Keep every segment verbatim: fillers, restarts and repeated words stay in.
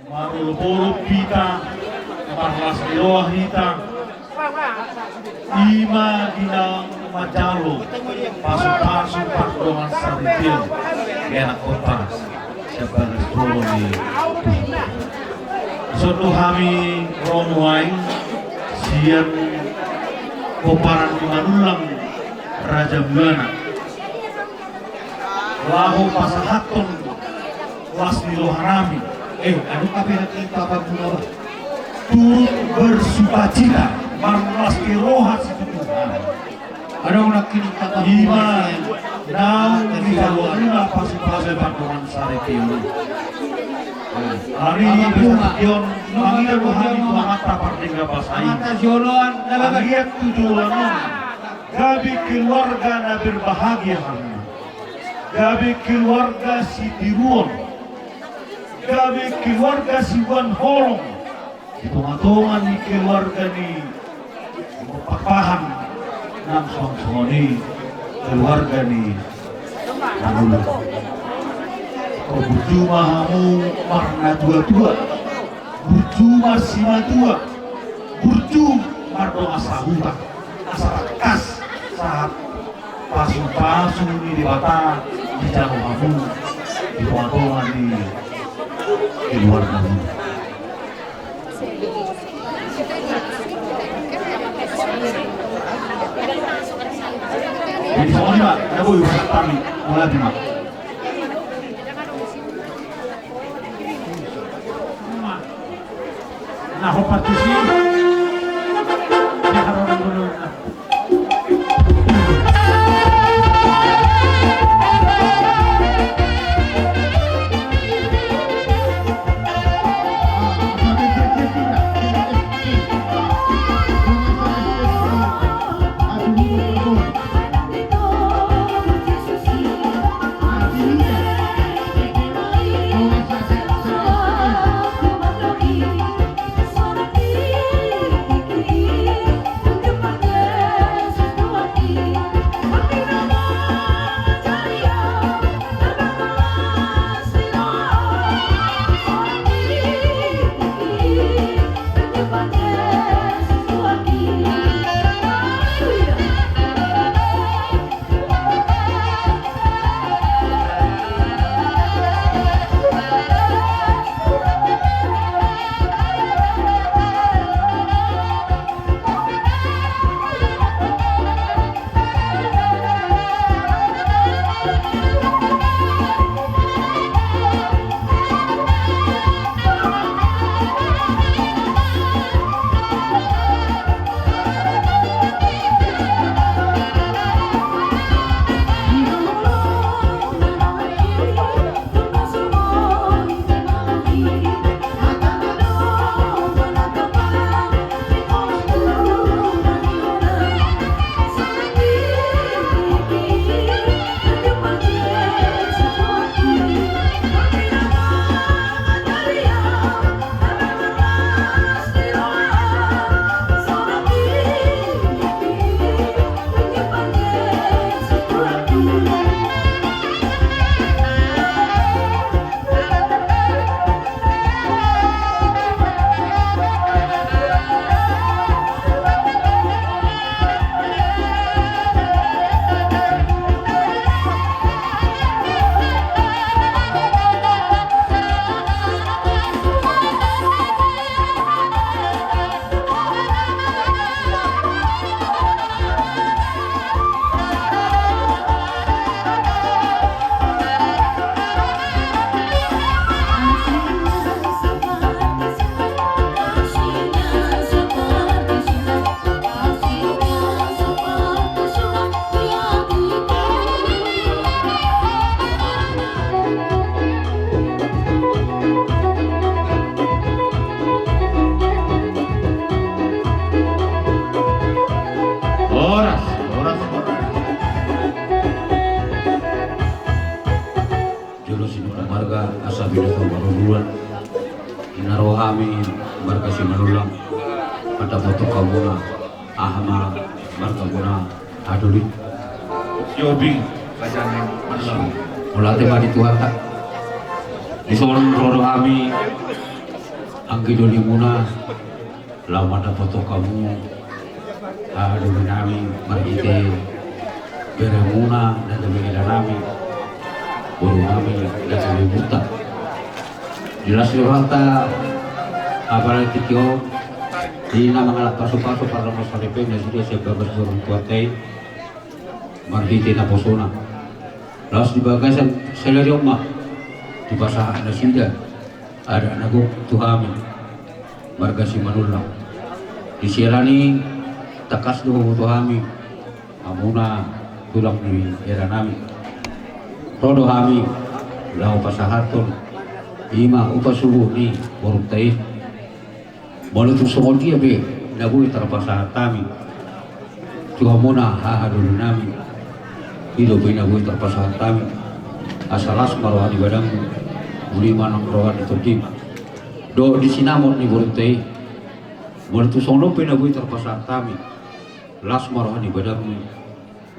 Marolopolop hita, marlas ni roha hita, i ma di na manjalo pasupasu pardongansaripeon, enak kota siap bagas dolo ni. Songon hami ro nuaeng sian pomparan ni Manullang Raja Mulana. Laho pasahathon las ni rohanami. Eh, adong hape nangkin tapa muna ba? Turut bersukacita, marlas ni roha situtu. Adong nangkin tapa muna. I ma naung dijalo muna pasupasu pardongansaripeon. Ari ni besakion mangido do hami tu Amanta pardenggan basa i. Anggiat tu joloan on gabe keluarga na berbahagia hami. Gabe keluarga sitiruon, gabe keluarga siboan holong di tongatonga ni keluarga ni Pakpahan, nang songon i keluarga ni Manullang. Burju ma hamu marnatuatua, burju marsimatua, burju mardongansahuta, asa tangkas sahat pasupasu ni Debata dijalo hamu di tongatonga ni keluarga hamu. Jadi songon i ma na boi hupasahat hami, mulai ma. Na hombar tusi. Dia harus dulu. Horas, horas, horas. Jolo sinuhut marga asa binahen tu marga Manullang. Di na ro hami marga Simanullang, mandapothon hamuna aha ma margamuna, Adoli? Siobing, raja ni Manullang. Mauliate ma di Tuhanta. Dison ro do hami Anggi dolimuna, laho mandapothon hamu hahadolinami marhite beremuna na gabe elanami, borunami na gabe ibunta. Di las ni rohanta, apalagi tingki on, di na mangalap pasupasu parlomos saripe nasida sian bagas ni orang tuanta i, marhite naposona. Laos di bagasan sadari on ma dipasahat nasida adat na gok tu hami marga Simanullang. Di siala ni i tangkas do hamu tu hami, hamuna tulang ni elanami. Ro do hami laho pasahathon i ma upa suhut ni borunta i. Molo tung songon dia pe na boi tarpasahat hami tu hamuna hahadolinami, i dope na boi tarpasahat hami. Asa las ma roha ni badanmu, uli ma nang roha ni tondim. Dohot di sinamot ni borunta i, molo tung songon on pe na boi tarpasahat hami, las ma roha ni badanmu,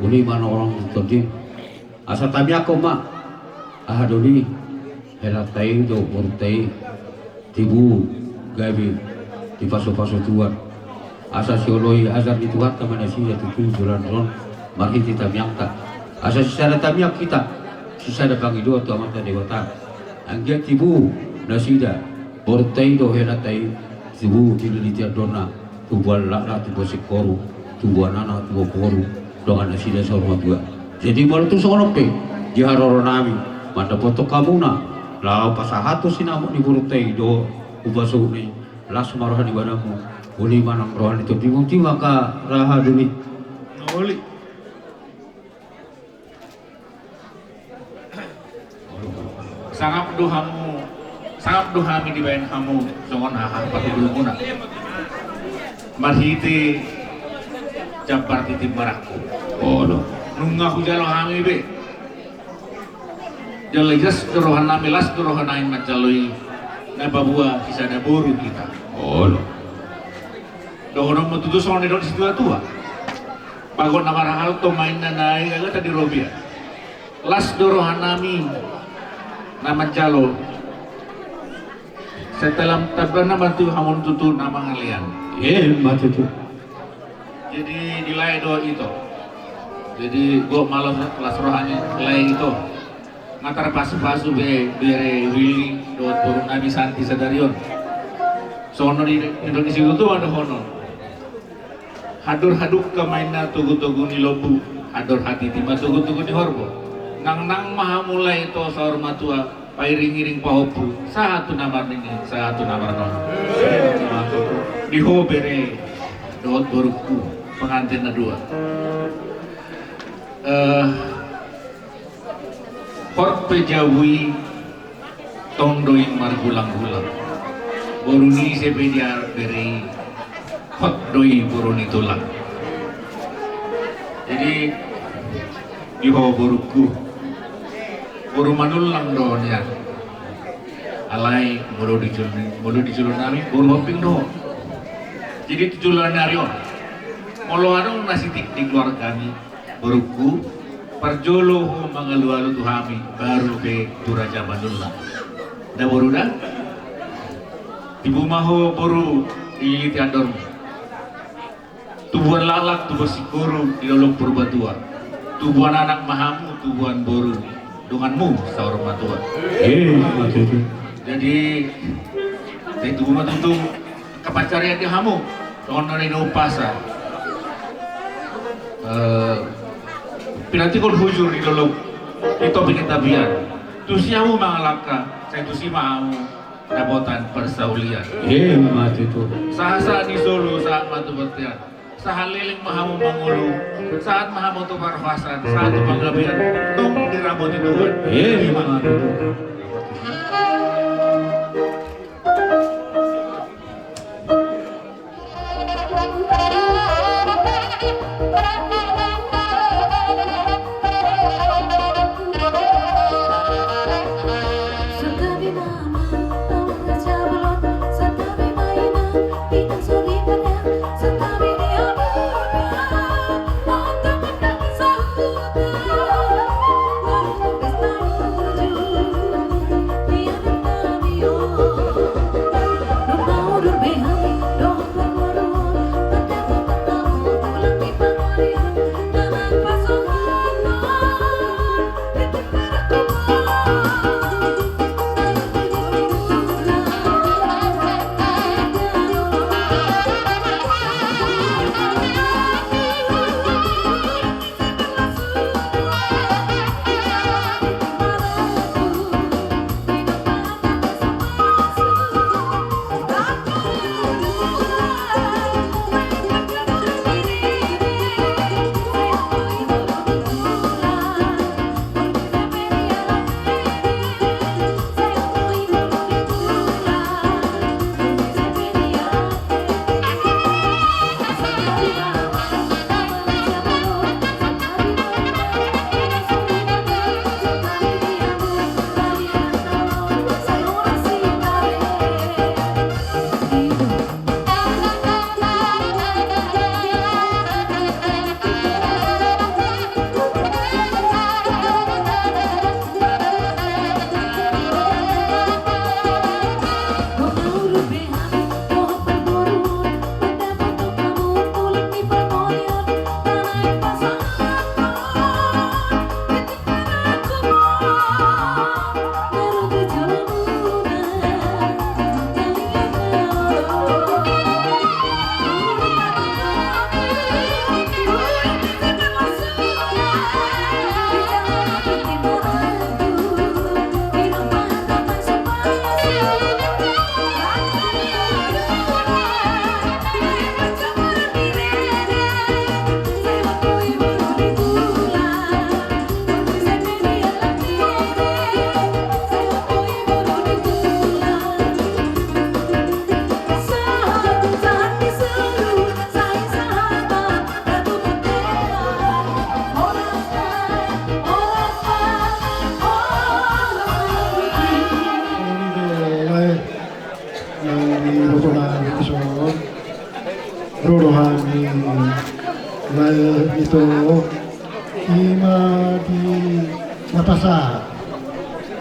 uli ma nang roha ni tondim. Asa tamiangkon ma, hahadoli, helanta i dohot borunta i, tibu gabe dipasupasu Tuhan. Asa sioloi ajar ni Tuhanta ma nasida tutu joloan on marhite tamiangta. Asa sisada tamiang hita, sisada pangidoan tu Amanta Debata. Anggiat tibu nasida, borunta i dohot helanta i, tibu dililiti andorna, tubuan laklak, tubuan singkoru, tubuan anak, tubuan boru, dongan nasida saur matua. Jadi molo tung songon on pe di haroronami mandapothon hamuna laho pasahathon sinamot ni borunta i dohot upa suhutna i, las ma roha ni badanmu, uli ma nang roha ni tondimmu, tibu angka hahadoli. Uli. Sangap do hamu, sangap do hami dibahen hamu songon haha patuduhonmuna marhite jambar titi marangkup. Olo. Nunga hujalo hami be. Jala las do rohanami, las do rohanami manjalo i na paboa sisada boru hita. Olo. Dohonon ma tutu songon nidok ni situa-tua. Bagot na marhalto ma inna na i, gaga tadi robian. Las do rohanami na manjalo. Setelah tabana ma tu hamu tutu na mangalean. Ima tutu. Jadi dilae do ito. Jadi gok ma las, las roha ni lae ito. Nga tarpasupasu be bere Willy dohot borunami Santi sadari on. Songon nidok ni situa-tua ma dohonon. Hador hadungka ma inna togu-togu ni lombu, hador hatiti ma togu-togu ni horbo. Nangnang ma hamu lae ito saur matua, pairing-iring pahompu, sahat tu na marnini, sahat tu na marnono. Di ho bere dohot borungku, pengantin na dua. Eh, Hot pe jabu i, tong do i margulang-gulang. Boru ni ise pe di anak bere i, hot do i boru ni tulang. Jadi, di ho borungku, boru Manullang do nian. Alai, molo di jolo, molo di jolo nami, boru Hombing do ho. Jadi, tu joloan ni ari on, molo adong na sitik di keluargami, borungku, parjolo ho mangalu-alu tu hami, baru pe tu Raja Manullang. Da boru da? Tibu ma ho boru, dililiti andormu. Tubuan laklak, tubuan singkoru di dolok Purbatua. Tubuan anak ma hamu, tubuan boru donganmu saur matua. Eh, matua. Jadi, sai tubu ma tutu angka pansarian di hamu, songon na nidok umpasa. Eh, pinantikhon hujur di dolok, di topi ni tapian. Tusi hamu mangalangka, sai tusi ma hamu dapotan parsaulian. Ima tutu. Sahat-sahat ni solu, sahat ma tu bontean. Sahat leleng ma hamu mangolu, sahat ma hamu tu parhorasan, sahat tu panggabean, tong diramoti Tuhan. Ima tutu.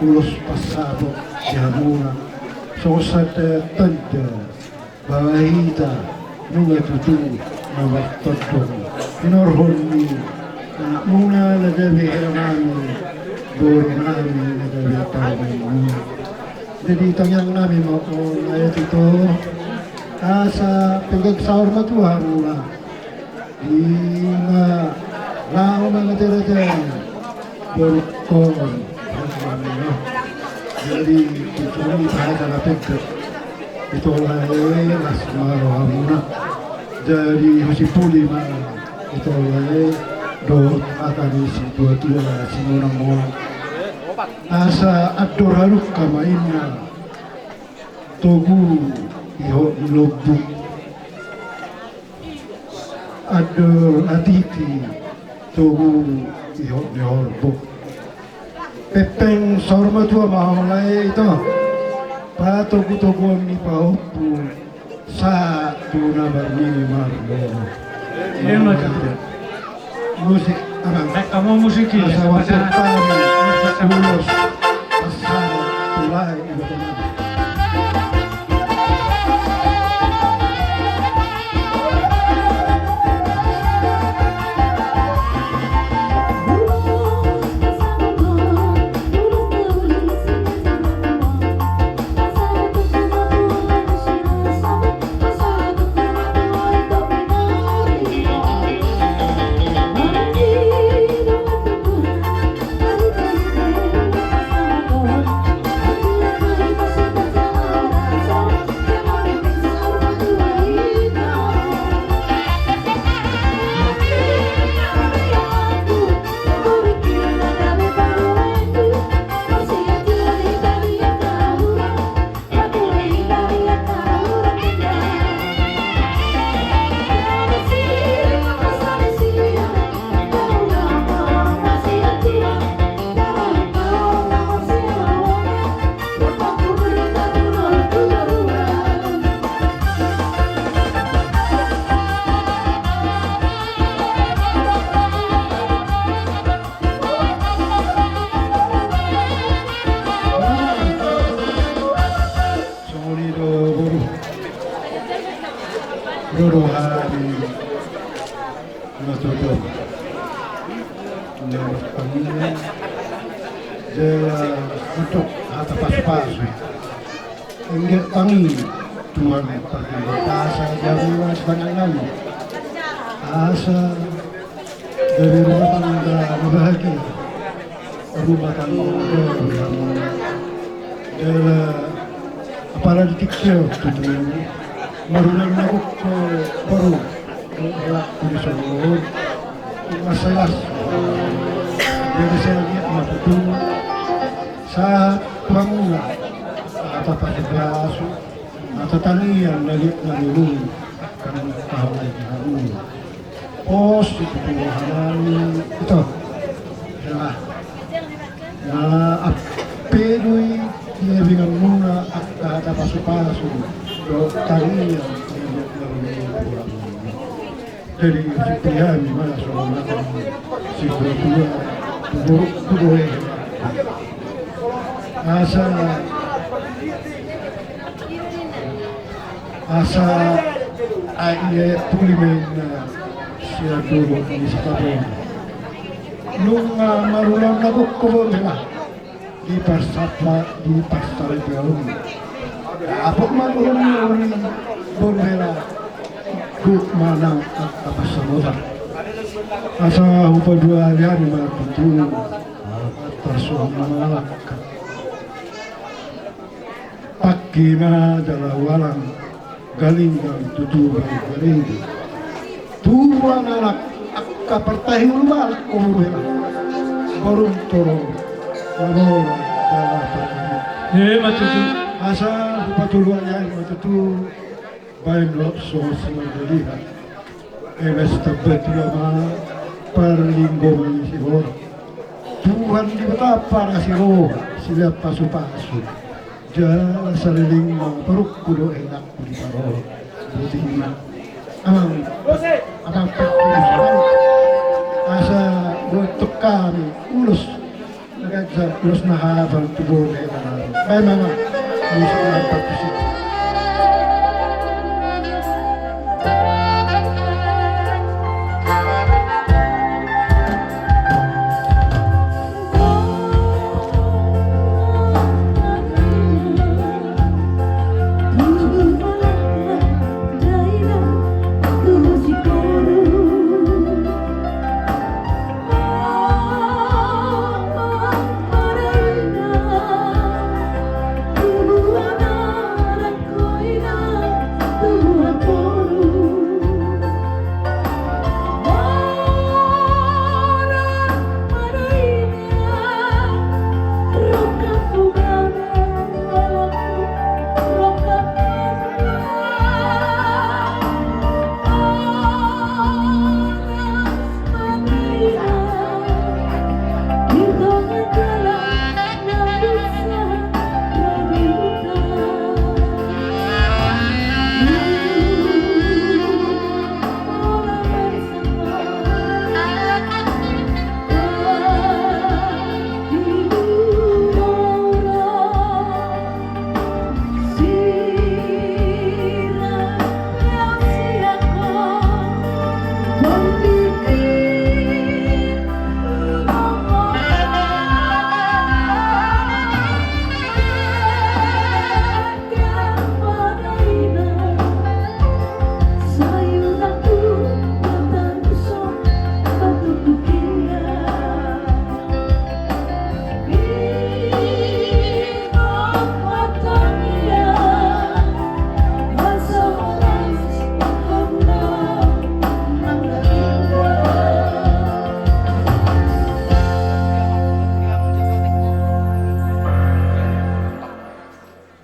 ulos parsapot di hamuna, songon tanda bahwa hita nunga tutu na martondong hinorhon ni anakmuna na gabe helanami, borunami na gabe parumaenmuna. Jadi tangiangnami ma on, ate, ito, asa penggan saur matua hamuna. Ima laho mangajarajari borungkon. Jadi tujuan ni hata na penggan, ito lae, las ma rohamuna. Jadi husimpuli ma, ito lae, dohot hata ni situatua simonangmonang. Asa andor halumpang ma inna, togu ihot ni lombu. Andor hatiti, togu ihot ni horbo. Penggan saur matua ma ho lae, ito. Patogutoguon ni pahompu sahat tu na marnini marnono. Ima tutu. Musik, abang. Baen hamu musik i. Asa pasahat hami ulos parsapot tu lae. Songon i do boru. Ro do hami matuatua. Nang tangiang jala untuk hata pasupasu. Anggiat tangi Tuhan parjolo asa jabu asa tangan. Asa dari rumah tangga na bahagia. Rumah tangga jala apala di tikir tutu. Marulaon na gok baru. Elak tu di songon masalah. Jadi saya lihat matutu. Sahat tu hamuna. Hata pasupasu. Hata tangiang na liat na lului. Karena tahu lagi hamuna. Pos itu tu rohanami, ito. Ela. Na ape do i di lambinganmuna angka hata pasupasu dohot tangiang na liat na lului. Jadi husimpuli hami ma songon hata ni situatua tu boru, tu boru. Asa Asa ai ia puli ma inna sian dolok ni Sitapon. Nunga marulaon na gok ho boru hela. Di parsapa, di parsaripeon. Dapot ma boru ni boru hela. Gok ma nang angka pansamotan. Asa hupaduahali hami ma tutu. Tarsuang mangalangka. Pangke ma jala hualang, galinggang tutu baen gareja. Tubuan anak angka partahi ulu balak ho boru hela. Boru toro, labora jala partahi. Ima tutu. Asa hupatoluhon ma tutu. Baen dohot songon simargalihan. Eme sitamba tua ma parlinggoman ni sihol. Tuhan Debata parasi roha, silean pasupasu. Jala saleleng ma parungkul dohot elak di parol. Boti hina. Amang, amang, asa bontuk hami ulos. Na Gaja los na hafal tu boru na hita na. Bae mama. Musim na partusi.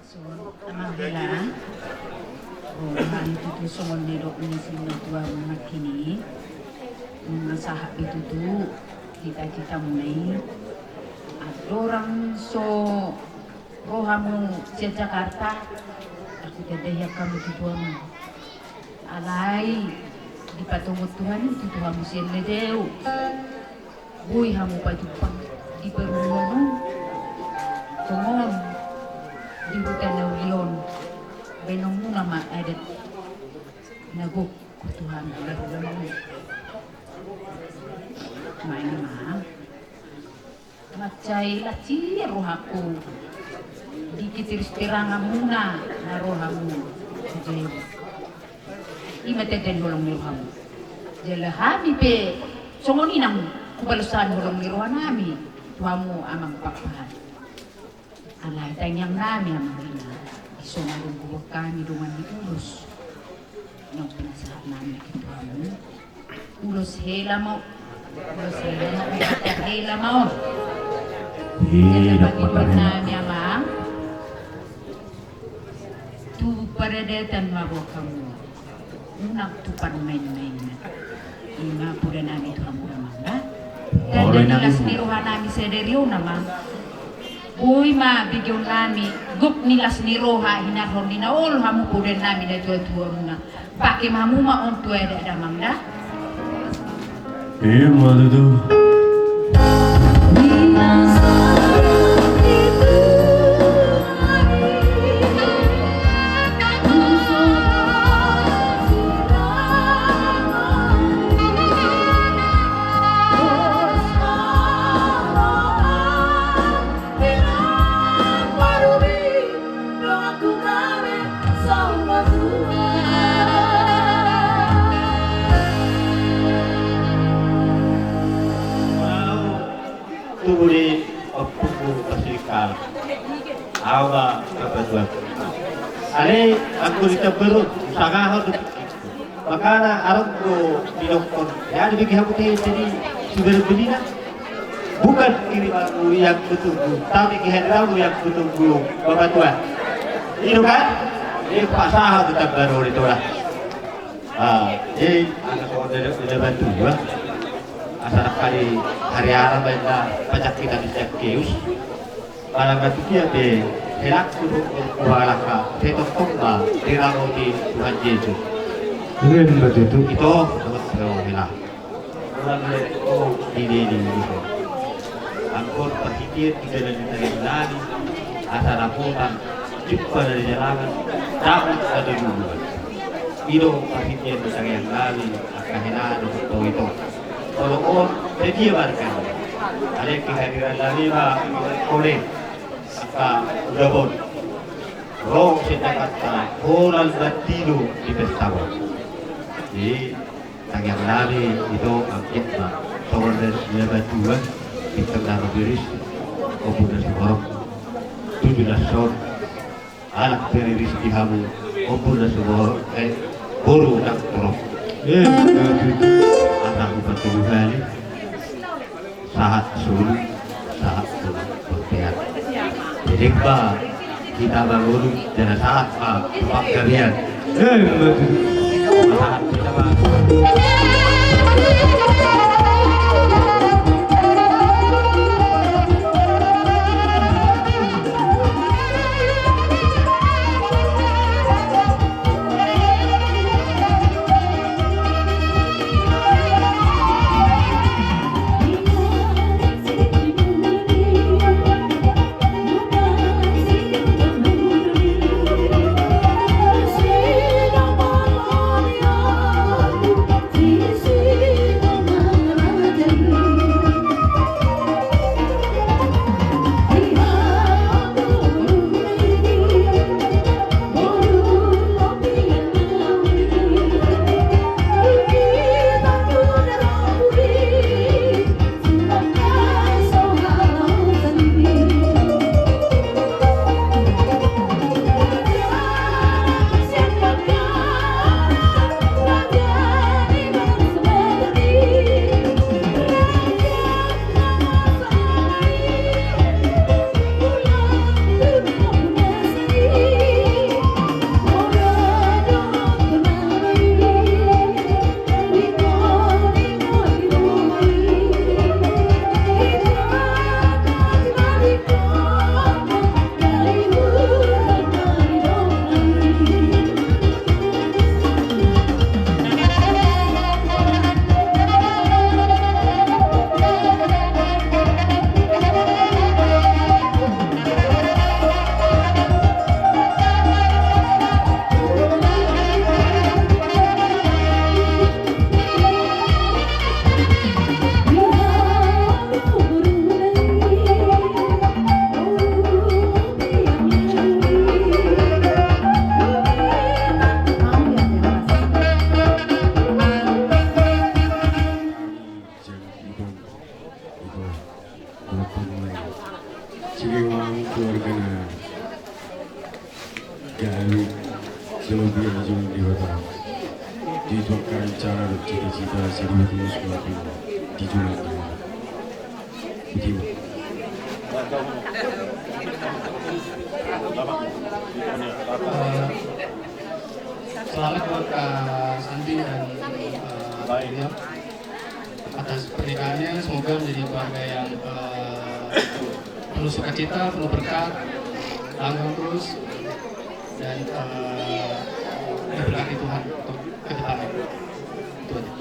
Songon amang hela. O, hami tutu songon nidok ni sintua nangkin i. Nunga sahat be tutu cita-cita muna i. Andorang so ro hamu sian Jakarta, aku tanda hian hamu tutu hamu. Alai dipatogu Tuhan i tutu hamu sian na dao. Boi hamu pajumpang di parungguan on. Tongon di huta na uli on. Baenon muna ma adat na gok tu hamu di parungguan on. Main ma. Mansai las i rohangku. Dikit ris terangan muna na ro hamu. Jadi ima teten holong ni rohamu. Jala hami pe songon i nang hubalos hami holong ni rohanami tu hamu amang pakpahan. Alai tangiangnami amang hela, di son adong huboan hami dongan ni ulos. Naung pinasahatnami nangkin tu hamu. Ulos hela ma on. Ulos hela ma on. Ulos hela ma on. Hela ma on. Jala pangidoannami amang. Tu paradatan ma boan hamu. Unang tu parmain-mainan. Ima podanami tu hamu amang da. Tanda ni las ni rohanami sadari on amang. Boi ma begeonnami gok ni las ni roha hinarhon ni na olo hamu podanami na tua-tua muna. Pake ma hamu ma on tu adat damang da. Ima tutu. Tubu di ompungku Pasilika. Au ma bapa tuan. Ale anggo di tambar on, sangahon do. Makana adong do didokkon, ya, dibege hamu te jadi sudah beli na. Bukan kirimanmu yang kutunggu, tapi kehadiranmu yang kutunggu, Bapak Tuan. I do kan? Jadi pasahat tu tambar on i, Tuan. Ah, jadi anak kau udah, udah bantu gua. Asal kali hari Arab ada pajak kita di Zakheus. Malam batu dia be, helak kudu kuhalaka, setokkon ma diramoti Tuhan Yesus. Keren batu itu. Ito, dapat helak. Orang lihat, oh, ini, ini, ini. Angkon parhitean di dalan ni tangiang nami, asa dapotan jumpa na di jalangan, dapot na di luluan. I do parhitean di tangiang nami, angka hela dohot ito. Molo on, jadi marga. Alai kehadiran nami ma, kole, angka udabon. Ro sedangkan ta, holan mantilo di pesta on. Jadi, tangiang nami ito angkit ma. Tongon dari Sulabatua, bintang na ro biris, ombun na sumorop. Tujuh belas son, anak teriris di hamu, ombun na sumorop, eh, boru nang torop. Eh, eh, eh. Anak upat tujuh kali. Sahat solu, sahat solu, bontean. Jadi ba, hita mangolu, jala sahat ba, tu panggabean. Eh, sahat hita ba. Jadi, uang keluarga na gabe, jolo biar jolo di kota. Di tuan kancana dan cita-cita, jadi betul semua di jolo. Begitu. Eh, selamat buat Kak Santi dan, eh, William. Atas pernikahannya, semoga menjadi keluarga yang, eh, penuh sukacita, penuh berkat, langgeng terus, dan, eh, diberkati Tuhan untuk ke depannya. Itu aja.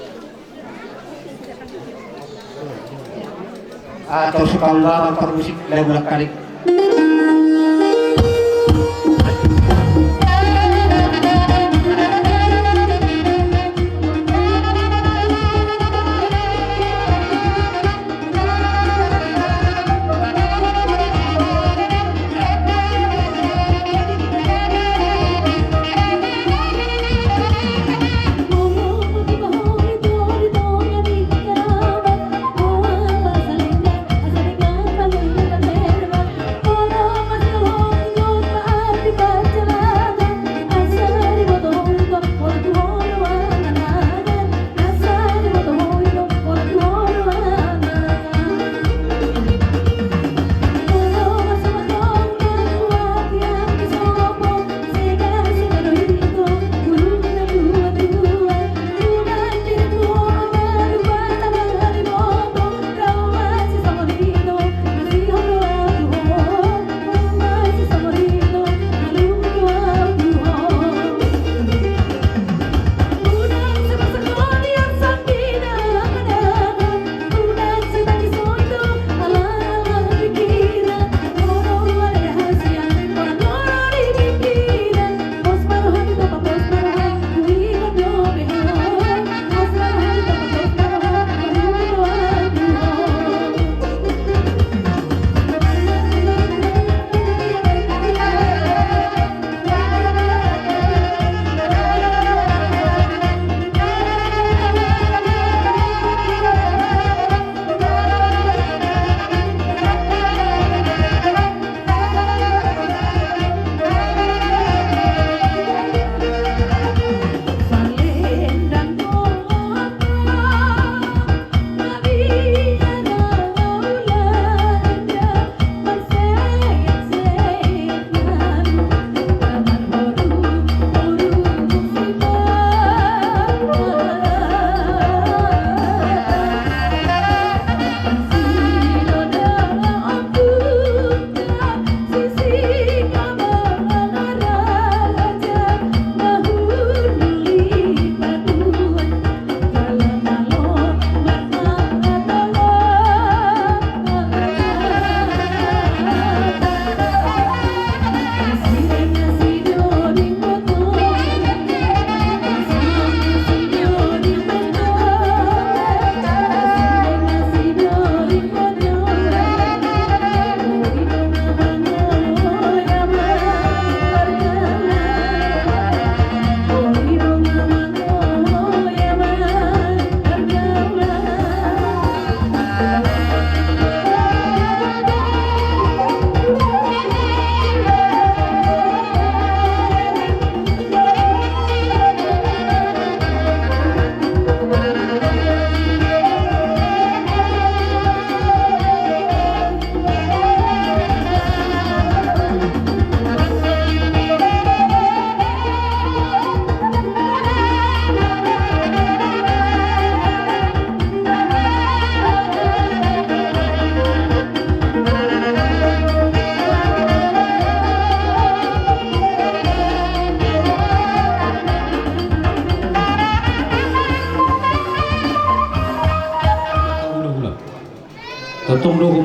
Atau suka ulaman parmusik, lagu lakalik.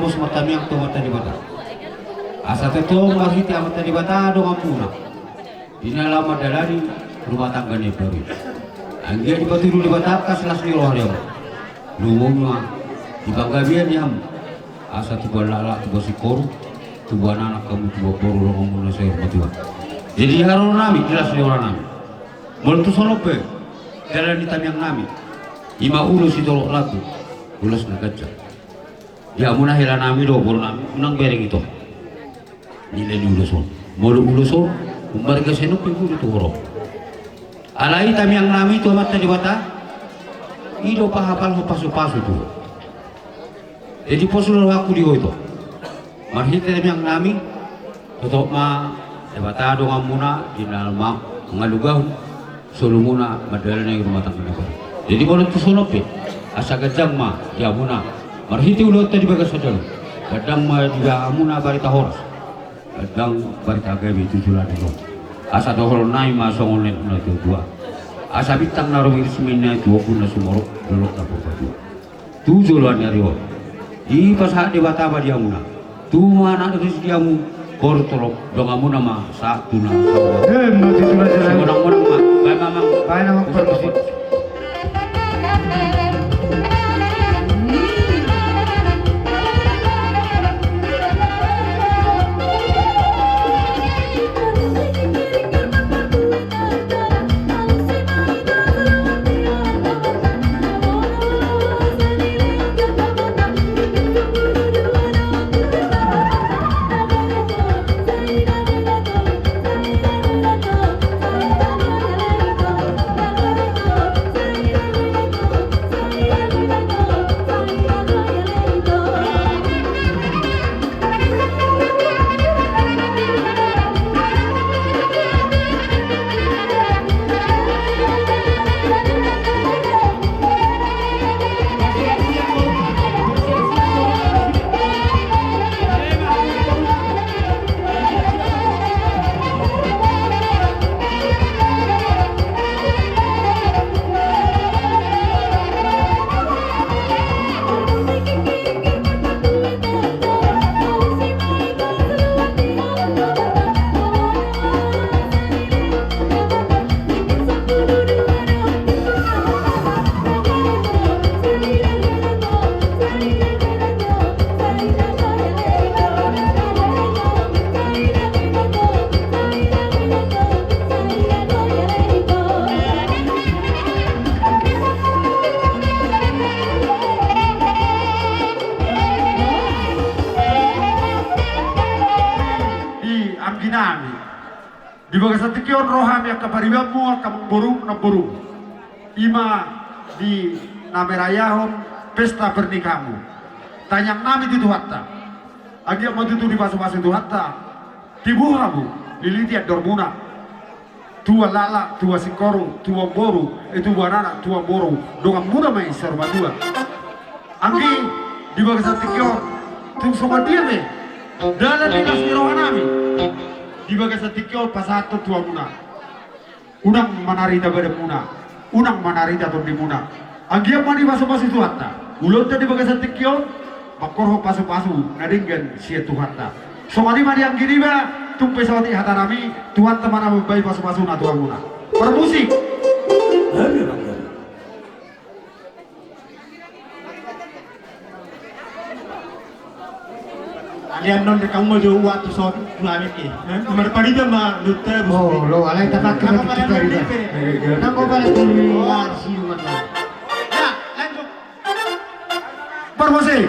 Pos martamiang tu Amanta Debata. Asa tongtong marhite Amanta Debata donganmuna di na laho mandalani rumah tangga na imbaru i. Anggiat dipatudu Debata angka las ni roha di hamu. Lomo ma di panggabean di hamu. Asa tubuan laklak, tubuan singkoru, tubuan anak hamu, tubuan boru, donganmuna saur matua. Jadi haroro nami di las ni roha nami. Molo tung songon on pe dalan ni tamiang nami, i ma ulos sitorop lambok, ulos na ganjang. Di hamuna hela nami dohot boru nami, unang bereng ito nilai ni ulos on. Molo ulos on, ummarga sian on pe boi do tu horong. Alai tamiang nami tu Amanta Debata, i do pahapalhon pasupasu tu ho. Jadi pos do rohangku di ho ito. Marhite tamiang nami, totop ma Debata donganmuna di na mangalugahon solumuna mandalani rumah tangga na baru. Jadi molo tung songon on pe, asa ganjang ma di hamuna marhite ulaonta di bagasan dalan. Ganjang ma di hamuna barita horas, ganjang barita gabe tu joloan on. Asa dohonon nami ma songon na nidok ni natuatua: Asa bintang na rumiris ma inna tu ombun na sumorop, dolok na purbatua. Tu joloan ni ari on, dipasahat Debata ma di hamuna, tu ma na ris di hamu, boru torop, donganmuna ma sahat tu na saur. Emma tutu, raja nami. Simonang-monang ma, baen ma, amang. Baen, amang. Parmusik. Di anggi nami, di bagasan tingki on ro hami angka paribanmu, angka namborum, namborum. I ma di na merayahon pesta pernikahanmu. Tangiang nami tu Tuhanta, anggiat ma tutu dipasupasu Tuhanta tibu hamu, liliti andormuna. Tubuan laklak, tubuan singkoru, tubuan boru, eh, tubuan anak, tubuan boru, donganmuna ma i saur matua. Anggi, di bagasan tingki on, tung songon dia pe dalan ni las ni roha nami, di bagasan tingki on pasahathon tu hamuna. Unang manarita badanmuna, unang manarita tondimuna. Anggiat ma dipasupasu Tuhanta ulaonta di bagasan tingki on, mangkorhon pasupasu na denggan sian Tuhanta. Songon i ma di anggi niba, tung pe saotik hata nami, Tuhanta ma na mambahen pasupasuna tu hamuna. Parmusik. Alai annon dek kamu jo uat tu son, tu amek e. Marparida ma luta. Oh, lo, alai tapak ke. Nang ko pala tu luar si umat. Ya, lanjut. Parmusik.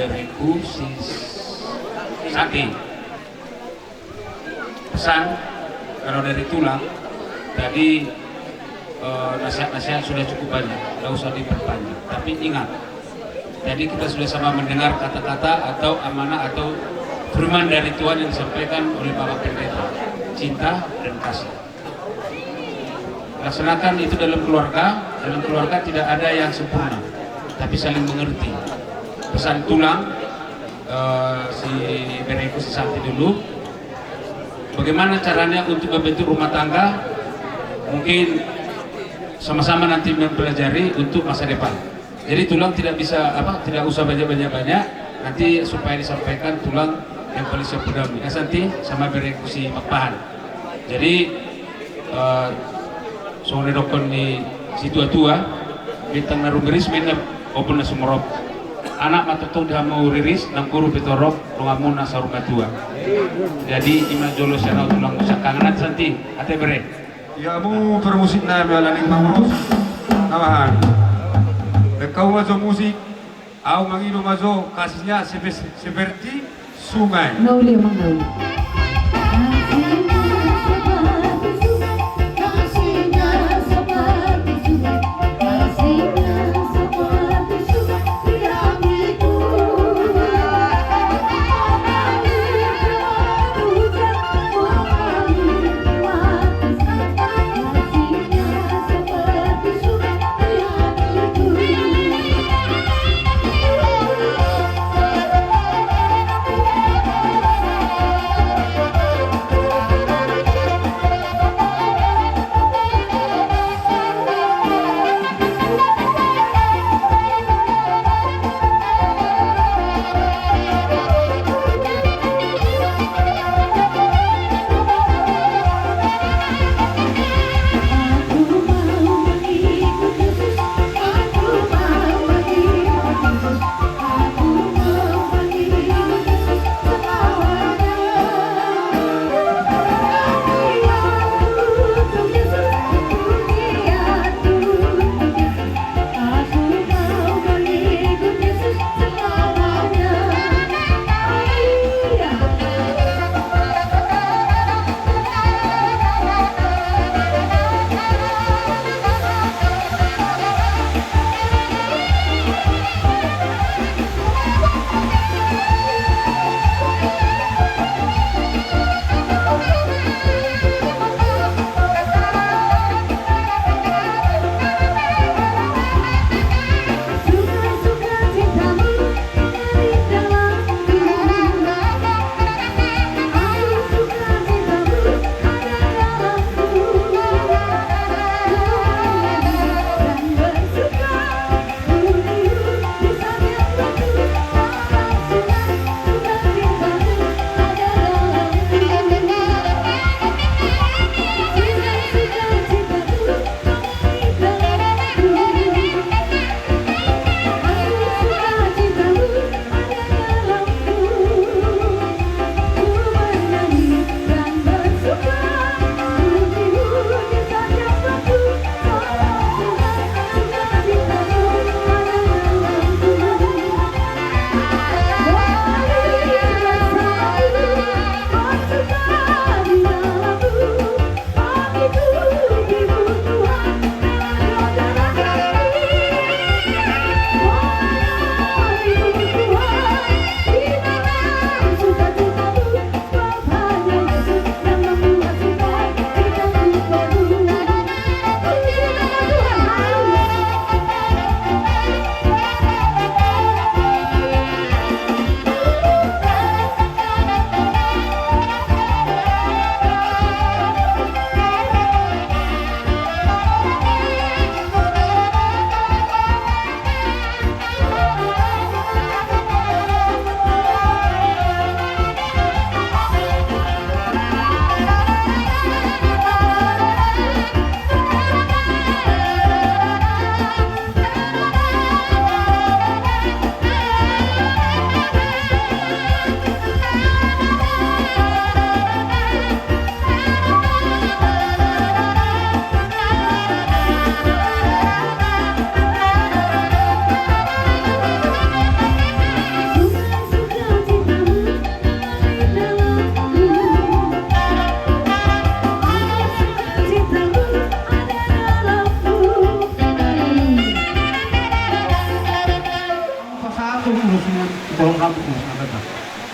Bereku si Sati. Pesan, kalau dari tulang, tadi, eh, nasihat-nasihat sudah cukup banyak, tidak usah diperpanjang. Tapi ingat, tadi kita sudah sama mendengar kata-kata atau amanah atau firman dari Tuhan yang disampaikan oleh Bapak Pendeta. Cinta dan kasih. Laksanakan itu dalam keluarga. Dalam keluarga tidak ada yang sempurna, tapi saling mengerti. Pesan tulang, eh, si bereku si Santi dulu. Bagaimana caranya untuk membentuk rumah tangga? Mungkin sama-sama nanti mempelajari untuk masa depan. Jadi tulang tidak bisa apa, tidak usah banyak-banyak banyak. Nanti supaya disampaikan tulang yang paling sempurna. Ya Santi sama bereku si Pakpahan. Jadi, eh, songon na didokkon ni situa-tua, bintang na rumiris ma inna ombun na sumorop. Anak ma tongtong di hamu riris, nang boru pe torop, donganmuna saur matua. Jadi ima jolo sian au tulang musik. Kanganan Santi, ate bere. Ia hamu permusik nami ala ni mangurus. Namahan. Engkau ma jo musik. Au mangido ma jo kasihnya seperti sungai. Nauli amang nauli.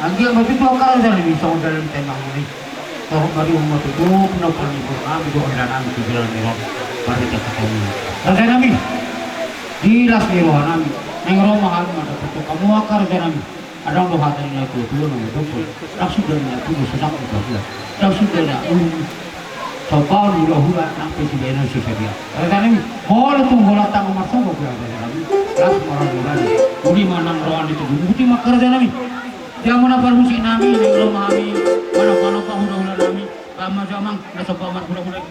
Anggiat ma tutu angka raja nami songon dalan ni hami. Torop ma di rumah tutu, pinopol ni boru nami dohot hela nami tu joloan ni roha. Marhite hata ni raja nami, di las ni roha nami, naeng ro ma hami mandapot tu hamu angka raja nami. Adong do hata ni natuatua na mandok, ndang suda na tubu sudak ni bagia, ndang suda na ulung sombaon hulahula nang pe dibahenon so sadia. Raja nami, molo tung holan tanggo marsomba pe raja nami, las ma roha ni hami. Uli ma nang roha ni tubu, boti ma angka raja nami. Dia ma na parmusik nami, naeng ro ma hami manomba-nomba hulahula nami. Bahen ma jo amang na somba marhulahula i.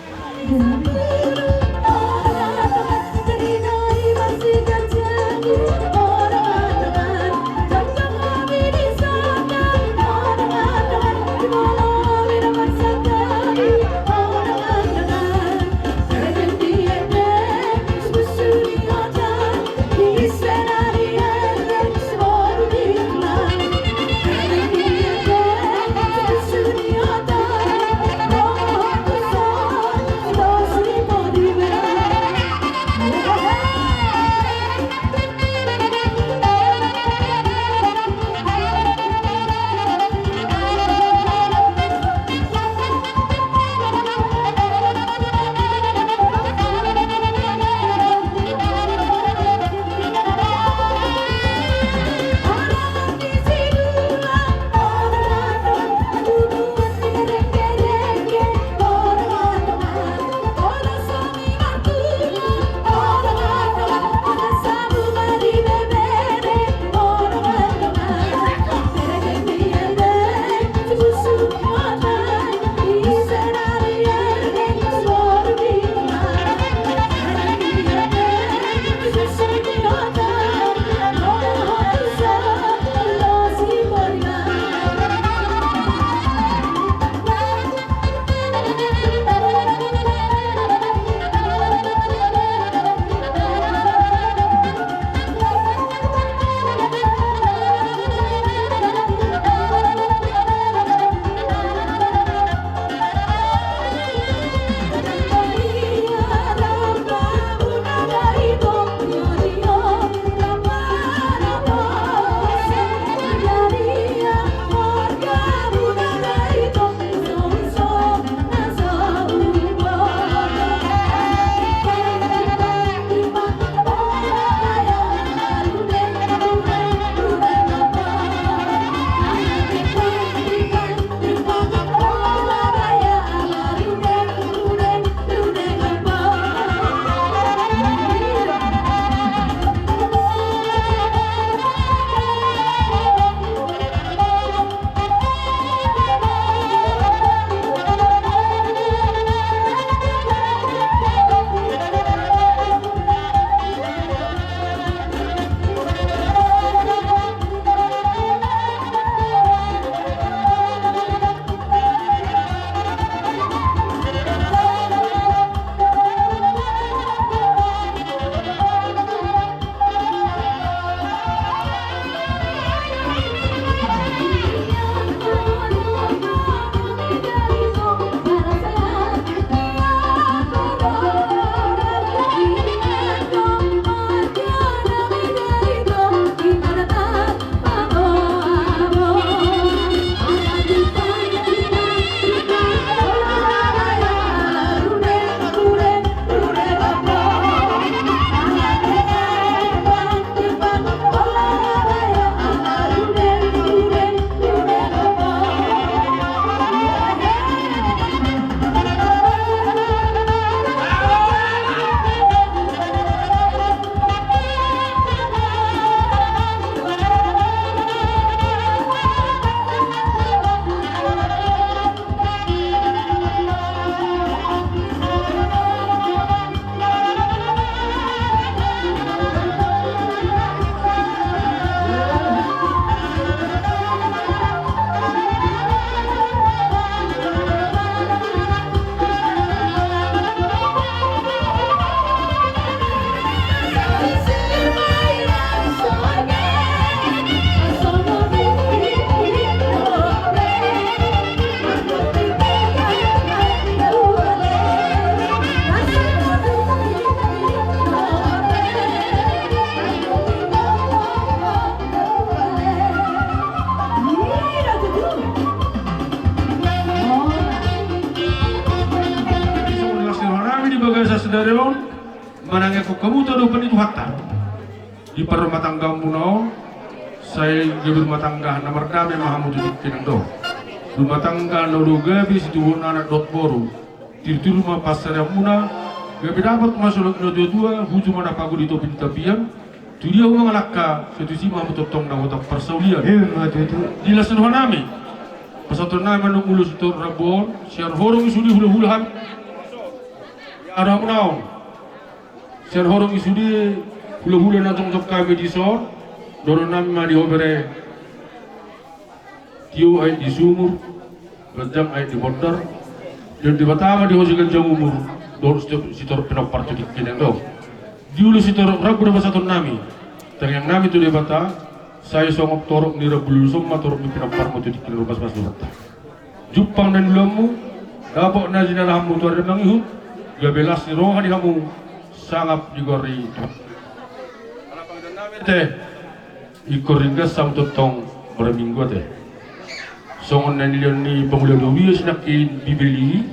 Hamu tu adopan ni Tuhanta di parrumatanggaonmuna on, sai gabe rumah tangga na mardame ma hamu tu tingki on do. Rumah tangga na olo gabe situbuhon anak dohot boru. Tirtir ma pansarianmuna, gabe dapot ma songon na tua-tua, huju ma na pagodi topi ni tapian. Tu dia hamu mangalangka, sai tusi ma hamu tongtong na huhut parsaulian. Ima tutu. Di las ni rohanami, pasahatonnami ma annon ulos sitorop rambu on, sian horong i sude hula-hula hami. Ia rohamuna on. Sian horong i sude hula-hula na jongjong hami dison, dohononnami ma di ho bere. Tio aek di sumur, ganjang aek di bondar. Dian Debata ma di ho siganjang umur dohot sitorop pinompar tu tingki on do. Di ulos sitorop rambu do pasahatonnami. Tangiangnami tu Debata, sai songon torop ni rambu ulos on ma torop ni pinomparmu tu tingki on, rupas-rupas Debata. Jumpang na niulaonmu, dapot na jinalahanmu tu ari na mangihut, gabe las ni roha di hamu, sangap digoari Tuhan. Ala pangidoannami ate, ingkon ringgas hamu tongtong marminggu ate. Songon na nilehon ni pangula Daud i sinangkin Bibel i,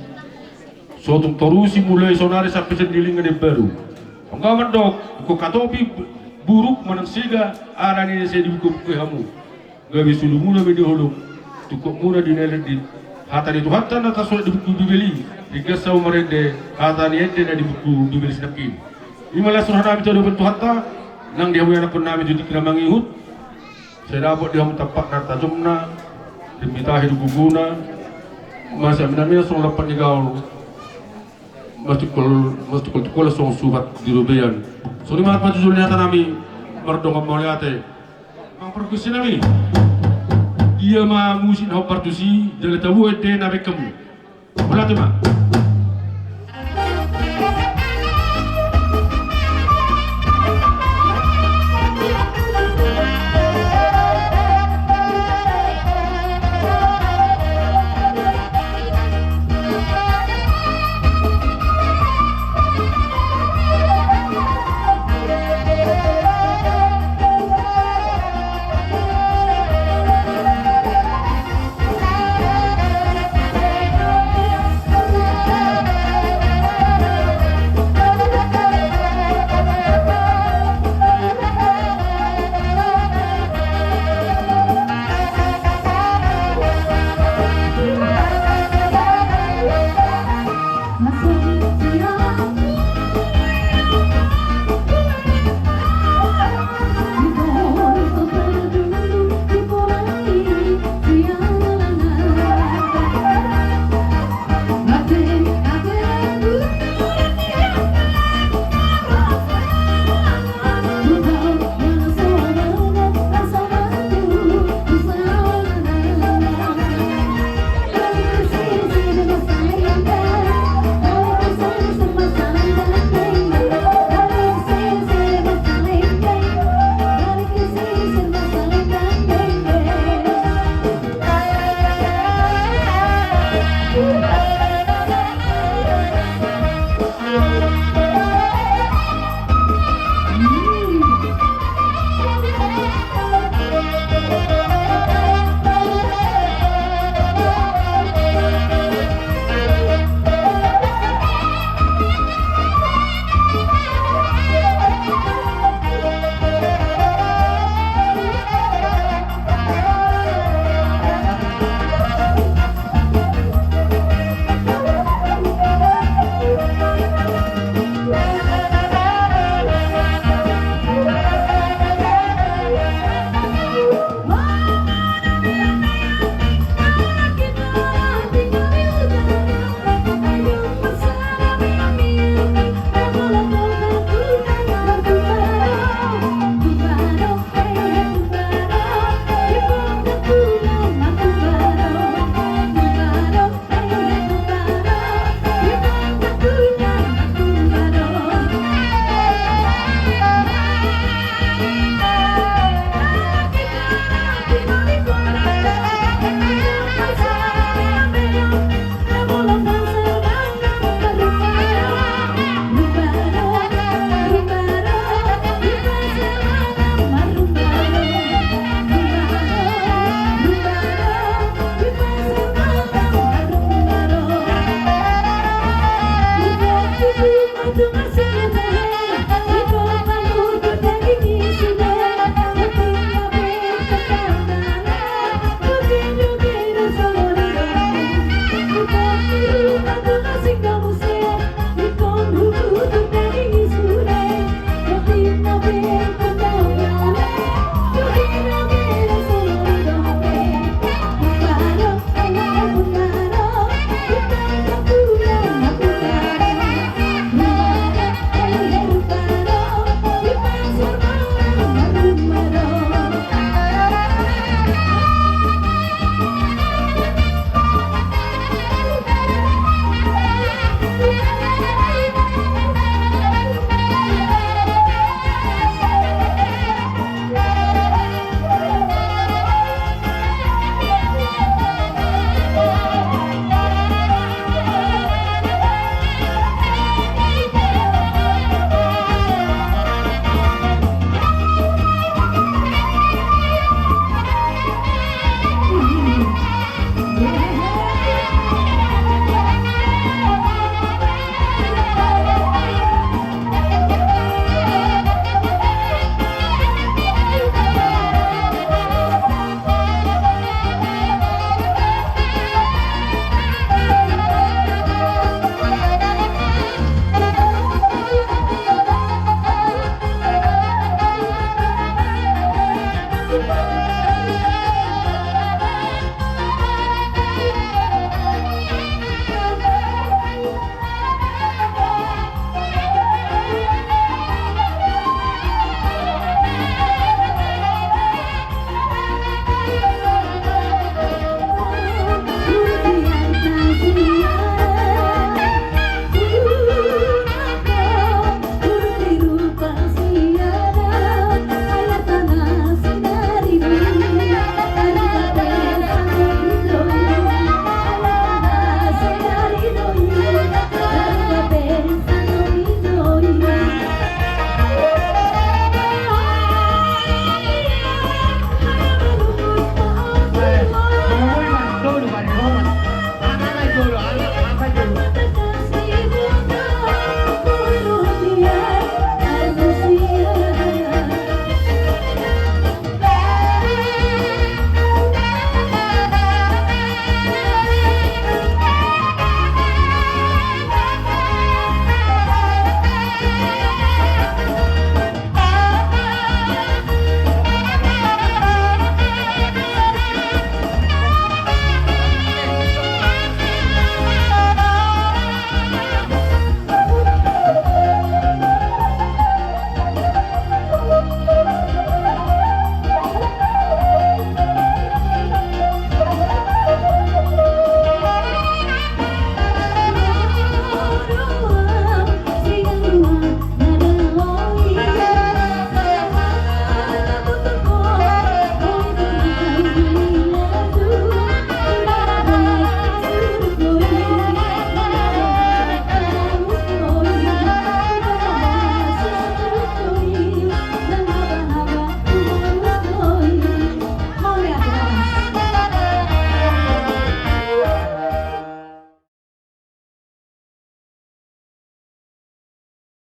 so tung torusi mulai sonari sampe sian lelengna na imbaru. Anggo mandok, ingkon hatopi buruk manang sega, ala ni na sai dibuka-buka hamu. Gabe sulumuna ma di holong, tungkotmuna di na lendit. Hata ni Tuhanta na tarsurat di buku Bibel i, ringgas hamu marende hata ni ende na di buku Bibel sinangkin. I ma las ni rohanami tu adopan ni Tuhanta, nang di hamu ianakkonnami tu tingki na mangihut. Sai dapot di hamu tampakna tajomna, dimbitahi di guguna. Masa minamina songon lampak ni gaol. Masitungkol, masitungkol-tungkol songon suhat di robean. Songon i ma hatama jujur ni hatanami, mardongan mauliate. Amang pargonsinami, dia ma musik na hombar tusi, jala tabuhai ende na baen hamu. Mauliate ma.